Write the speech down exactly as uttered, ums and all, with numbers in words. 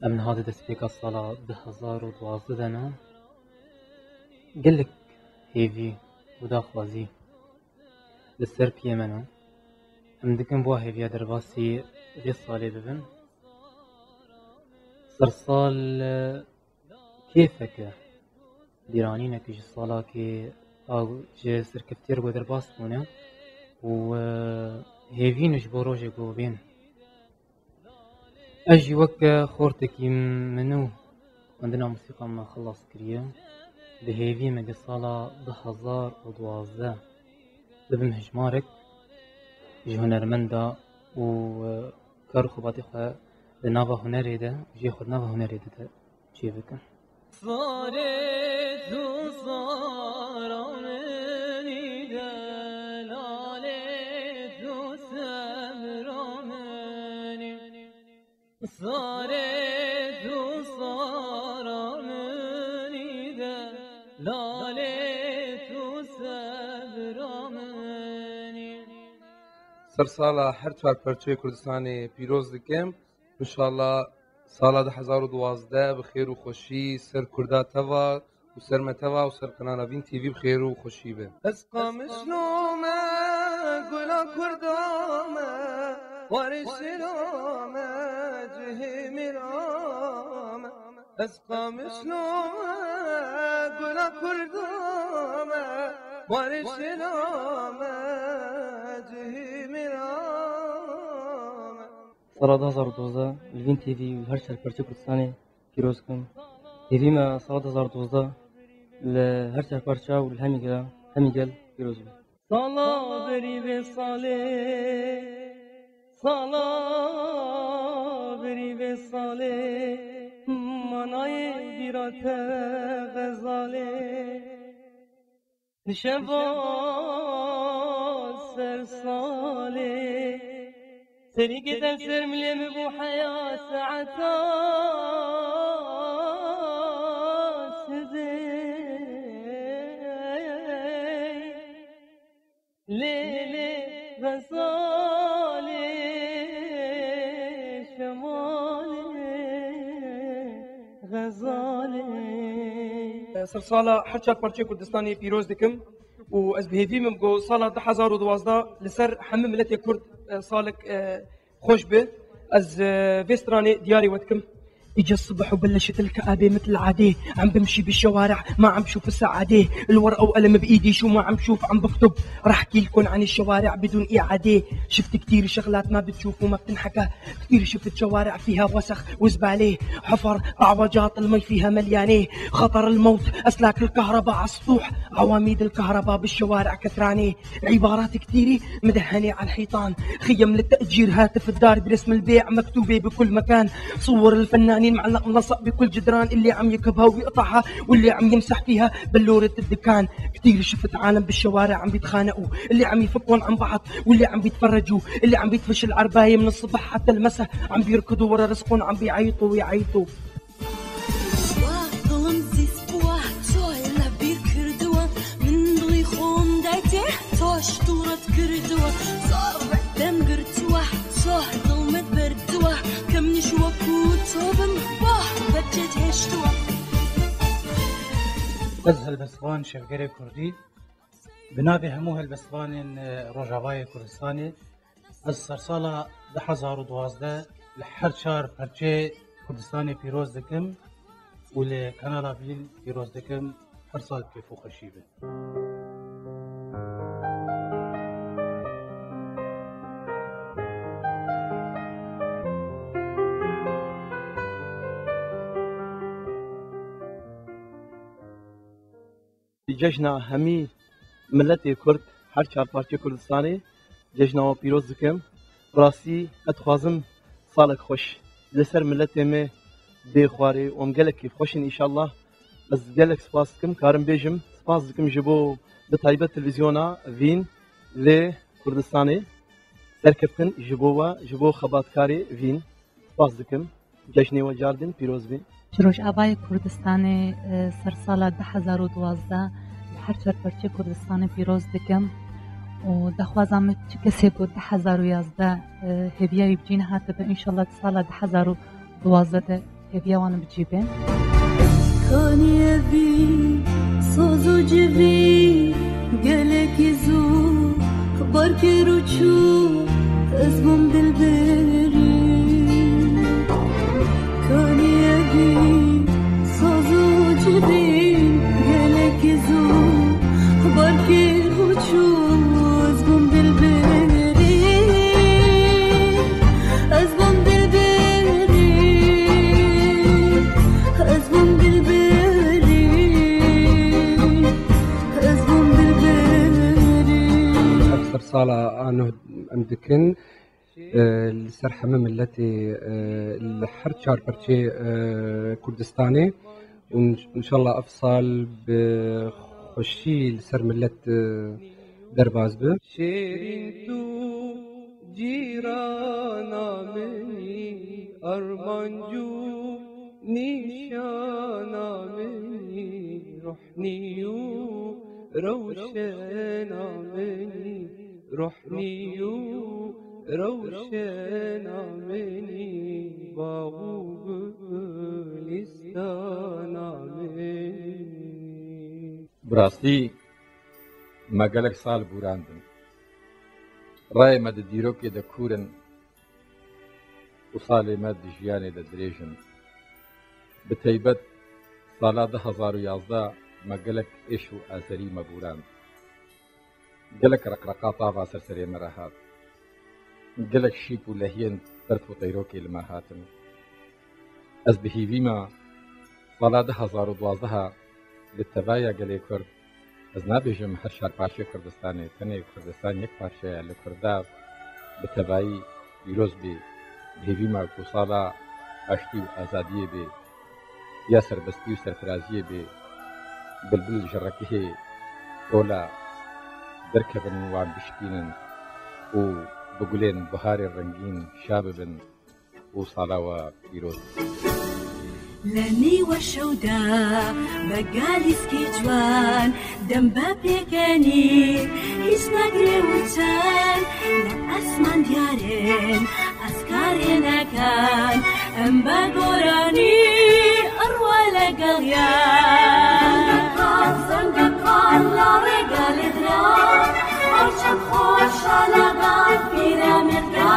Em niha di destpêka sala du hezar û duwazdeh de ne. Gelek hêvî û daxwazî li ser piyê me ne. Em dikin bo hêviya derbasî vê salê bibin. Sersal, e, kêfeke bîranînekî ji salakê a ji serkeftiyê re ku derbas bûne û, e, hêvîn ji bo rojê ku bên. Ez jî weke xortekî min û xwendina musîqa me xilas kiriye. Bi hêvî me di sala du hezar û duwazdeh bibim hejmarek ji hunermenda û, e, kar û xebatê xwe di nava hunerê de, jê xwe di nava hunerê de, de çê bikin. Zarê tu zara min î, delalê tu sebra min î. Zarê tu zara min î, delalê tu sebra min î. Sersala her çar perçeyê Kurdistanê pîroz dikim. Înşallah sala du hezar û duwazdeh bi xêr û xweşî ser Kurda teva û ser me teva û ser kanala Vîn T V bi xêr û xweşî be. Ez qamişlo me, gula Kurda me, warê şêra me, cihê mêra me. Ez qamişlo me, gula Kurda me, warê şêra me, cihê mêra me. Sala du hezar û duwazdeh li Vîn T V û li her çar perçê Kurdistanê pîroz dikim. Hêvî me sala du hezar û duwazdeh li her çar perça û li hemî gela, hemî gel pîroz be. Sala berî vê salê, sala berî vê salê, manayê bîra te xezalê. Şeva ser salê, serîkê te ser milê min bû heya saeta sibê. Lê, lê, xezalê, şemalê, xezalê. Sersala her çar parçeyê Kurdistanê pîroz dikim û ez bi hêvî me ku sala du hezar û duwazdeh li ser hemî miletê Kurd, e, salek, e, xweş be. Ez, e, vê stranê diyarê we dikim. إجا الصبح وبلشت الكآبة مثل العادة، عم بمشي بالشوارع ما عم بشوف السعادة، الورقة وقلم بإيدي شو ما عم بشوف عم بكتب، رح أحكي لكم عن الشوارع بدون إعادة. شفت كتير شغلات ما بتشوف وما بتنحكى، كتير شفت شوارع فيها وسخ وزبالة، حفر، أعوجاج، المي فيها مليانة، خطر الموت، أسلاك الكهرباء على السطوح، عواميد الكهرباء بالشوارع كترانة، عبارات كتيرة مدهنة على الحيطان، خيم للتأجير، هاتف الدار برسم البيع مكتوبة بكل مكان، صور الفنانين معلق ملصق بكل جدران، اللي عم يكبها ويقطعها واللي عم يمسح فيها بلورة الدكان. كتير شفت عالم بالشوارع عم بيتخانقوا، اللي عم يفكون عن بعض واللي عم بيتفرجوا، اللي عم بيدفش العرباية من الصبح حتى المسا، عم بيركضوا ورا رزقهم، عم بيعيطوا ويعيطوا. Wah, dilim zîst bû, wah, çawa li bîr kirdiwe. Min dilî xwe daytê, taş dûret kirdiwe. Zor dem girtiwe, çawa dil min berdiwe. Kemniş wekû çawa bin, wah, berçet heştiwe. Ez helbestvan Şevgerê Kurdî, bi navê hemû helbestvanên, e, Rojavayê Kurdistanê, ez sersala du hezar û duwazdeh li her çar perçeyê Kurdistanê pîroz dikim û li Kanala Vîn pîroz dikim. Her sal bi kêf û xweşî be. Cejna hemî miletê Kurd, her çar parçeyê Kurdistanê cejna we pîroz dikim. Bi rastî ez dixwazim salek xweş li ser miletê me bê xwarê û em gelek kêfxweş in înşallah. Ez gelek spas dikim, karim bêjim, spas dikim ji bo bi taybet televîzyona Vîn lê Kurdistanê serkeftin ji bo we, ji bo xebatkarê Vîn. Spas dikim. Cejnê we car din pîroz be. Ji Rojavayê Kurdistanê, e, sersala du hezar û duwazdeh li her çar parçeyê Kurdistanê pîroz dikim û daxwaza min çi kesê ku du hezar û yazdeh, e, hêviya wî bi cî nehatibe, înşallah di sala du hezar û duwazdeh de Hediya wan bi cî bên. Kanî evî saz û civî gelekî zû bar kir û çû, ez bûm dilberî. Kanî evî saz û civî gelekî zû bar kir û çû, ez bûm dilberî. Ez bûm dilberî, ez bûm dilberî, ez bûm dilberî. Ev sersala a nuh em dikin, e, li ser heme miletê, e, li her çar perçê, e, Kurdistanê. Û înşallah ev sal bi xweşî li ser milet, e, derbas bi. Şêrîn tu cîrana min î, armanc û nîşana min î, ruhnî û rewşena min î, ruhnî û rewşena min î, bax û gulîstana min î. Bi rastî me gelek sal bûrandin. Rayê me di dîrokê de kûr in û salê me di jiyanê de dirêj in. Bi teybet sala du hezar û yazdeh me gelek êş û azerî me bûrand. Gelek reqreqa tava ser serê me re hat. Gelek şîp û lehiyên berf û teyrokê li me hatin. Ez bi hîvî me sala du hezar û duwazdeh li tevaya gelê Kurd, ez nabêjim her şar parçeyê Kurdistanê, tenê Kurdistan yek parçe ye, li Kurda bi tevayî pîroz bê. Bi hêvî me ku sala aştî û azadiyê bê, ya serbestî û serfiraziyê bê. Bilbil ji rekihê kola derkevin û wan bişkînin û bi gulên biharê rengîn şa bibin û sala we pîroz. Li nîwe şewda be galîskî ciwan, dem be pêkenî, hîç negirê û çan, li esman diyar in, ez karê nekan, em be goranî, irwe legel yan. Zengekar, zengekar, la rêga li dira, her çend xweş ala dal, pîre mirga.